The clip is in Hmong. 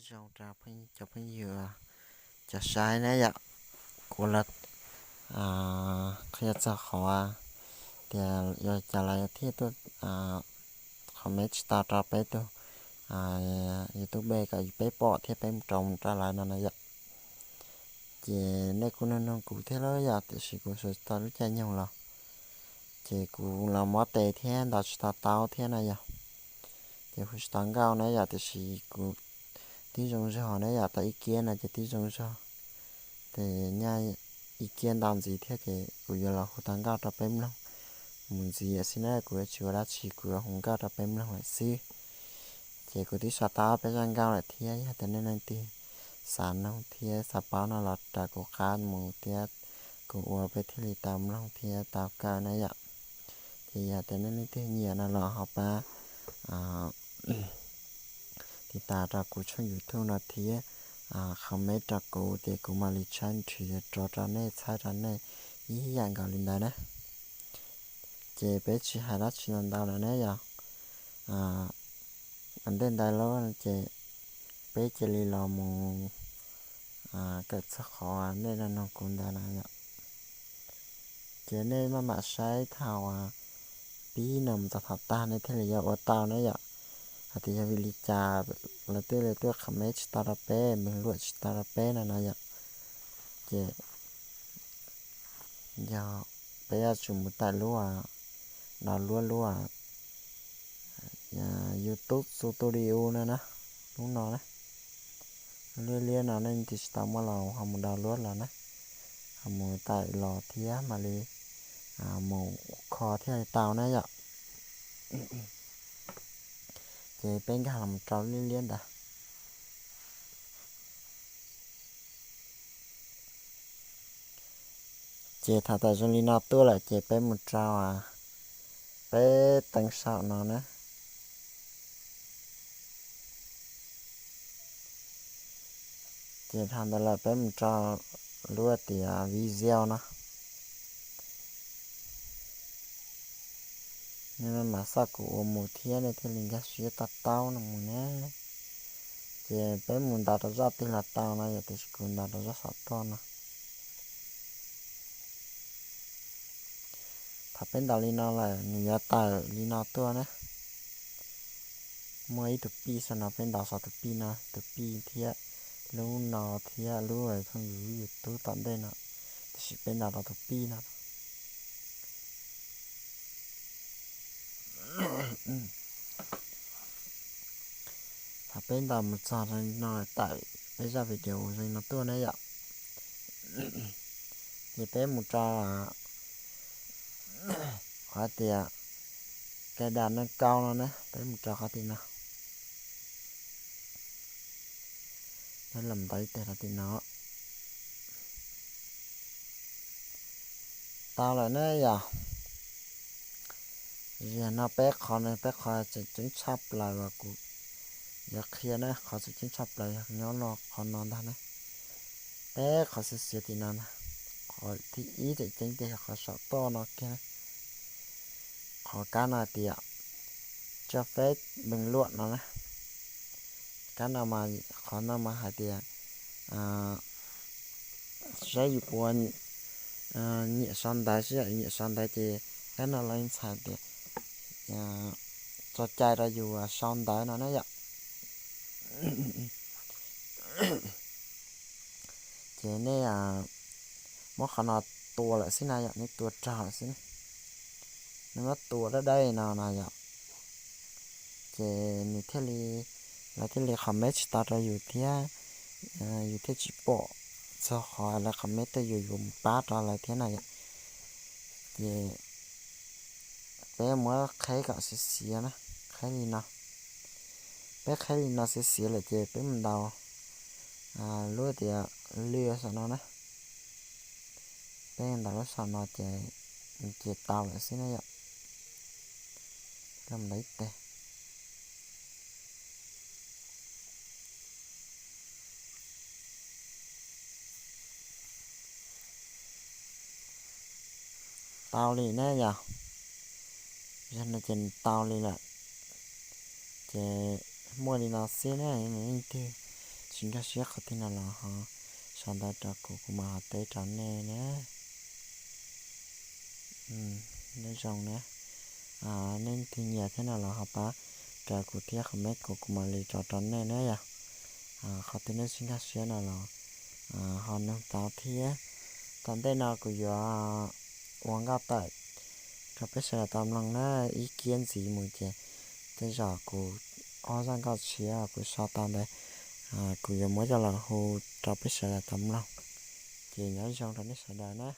Zoo rau cov phooj ywg, cov saib na yom, kuv los qhia txog qhov tias yog cas lawv thiaj tuaj comment tsis tau rau peb tug YouTube kom peb pom thiab peb mus rau mus rau lawv no na yom. Ces nej kuj nug nug kuv thiab los yom, tiam sis kuv xav tau lub caij nyoog los, ces kuv los mob tes thiab ntaus tsis tau taub thiab na yom. Ces hu tsis tau nkauj na yom, tiam sis kuv twb zoo zog na yom, tau ib kiab no ces twb zoo zog. Ces nyaj ib kiab ntau ntxiv thiab ces kuv yuav los hu tau nkauj rau peb mloog mus ntxiv xwb na, kuv yuav tsis ua dab tsi, kuv yuav hu nkauj rau peb mloog lawm xwb. Ces kuv twb sau tau ob peb zaj nkauj lawm thiab, yog tias nej leej twg xav noog thiab xav paub no los raws kuv qab mus thiab, kuv ua peb thiaj li tau mloog thiab tau kawm na yom. Ces yog tias nej leej twg nyiam no los ho pab tiv tas rau kuv tshooj YouTube no thiab comment rau kuv, ces kuv mam li tshawb nrhiav rau rau nej, txhawb rau nej ib yam nkaus li ntawd na. Ces peb tsis hais dab tsi ntau ntau lawm ne yom. Ua ntej ntawd lawm ces peb cia li los mus kawm txog qhov nej nug kuv ntawd na yom. Ces nej maj mam saib thaum pib no mus txog thaum tag nej thiaj li yuav ua tau na yom. Hais tias yog vim li cas lawv twb li tuaj comment tsis tau rau peb, npeeg luam tsis tau rau peb no na yom. Ces yog peb yuav tsum mus tawm lub, download lub YouTube Studio no na, lub no na. Liab liab no nej twb tsis tau muaj los ho mus download los na, ho mus tawm los thiab mam li mus kho thiaj li tau na yom. Ces peb nkag los rau liab liab ntawd. Ces thaum tawm zoo li no tuaj lawm ces peb mus rau peb teev saum no na. Ces thaum ntawd lawm peb mus rau lub tias video no. Nej mam xauj kuv ua mus thiab nej thiaj li nkag siab to taub no mus na. Ces peb mus ntaus rau zaj twg los tau no yom, tiam sis kuv ntaus rau zaj saum toj no. Thaum peb ntaus li no lawm nws yuav tawm li no tuaj na. Muaj ib tug pij saum no, peb ntaus saum tus pij no, tus pij thiab lub no thiab lub thooj ywg YouTube tom ntej no, tiam sis peb ntaus rau tus pij no. Thaum peb ntaus mus txog zoo li no tawm peb zaj video zoo li no tuaj na yom. Ces peb mus rau qhov tias cài đặt nâng cao no na, peb mus rau qhov tim no. Peb los ntaus ib teg rau tim no. Tau lawm na yom. Zaum no peb qhov no peb qhov tseem ceeb tshaj plaws uas kuv yuav qhia na, qhov tseem ceeb tshaj plaws yog nyob lo qhov no ntag na. Peb qhov xiav xiav tim no na, qhov thib ib tseem ceeb tiag yog qhov saum toj no kiag na. Qhov kab no tias cho phép bình luận no na. Kab no mas, qhov no mas hais tias saib yus puas nyiam sau ntawv, saib yus nyiam sau ntawv ces kab no lawv txhais tias tso cai rau yus sau ntawv no na yom. Ces nej muab qhov no tua lawm xwb na yom, nej tua raug lawm xwb na. Nej muab tua dawb dawb no na yom. Ces nws thiaj li, lawv thiaj li comment tsis tau rau yus thiab, yus thiaj tsis pom txog qhov lawv comment rau yus, yus mus pab rau lawv thiab na yom. Ces peb muab qheb kom xiav xiav na, qheb li no. Peb qheb li no xiav xiav lawm ces peb mus ntaus lub tias lwj saum no na. Peb ntaus lub saum no ces, ces tau lawm xwb na yom. Los ntaus ib teg. Tau li na yom. Yog no ces nws tau li lawm. Ces muaj li no xwb na, leej twg Tsis nkag siab qhov twg no los ho sau ntawv rau kuv, kuv mam ho teb rau nej na. Nyob zoo na. Nej leej twg nyiam thiab no los ho pab raws kuv thiab comment kuv, kuv mam li tso rau nej na yom. Qhov twg nej tsis nkag siab no los ho nug tau thiab. Tom ntej no kuv yuav ua nkauj tawm rau peb sawv daws tau mloog na, ib kiab ntxiv mus ces tej zaum kuv ob zaj nkauj tshiab kuv sau tau ntawd kuv yuav muab coj los hu rau peb sawv daws tau mloog. Ces nyob zoo rau nej sawv daws na.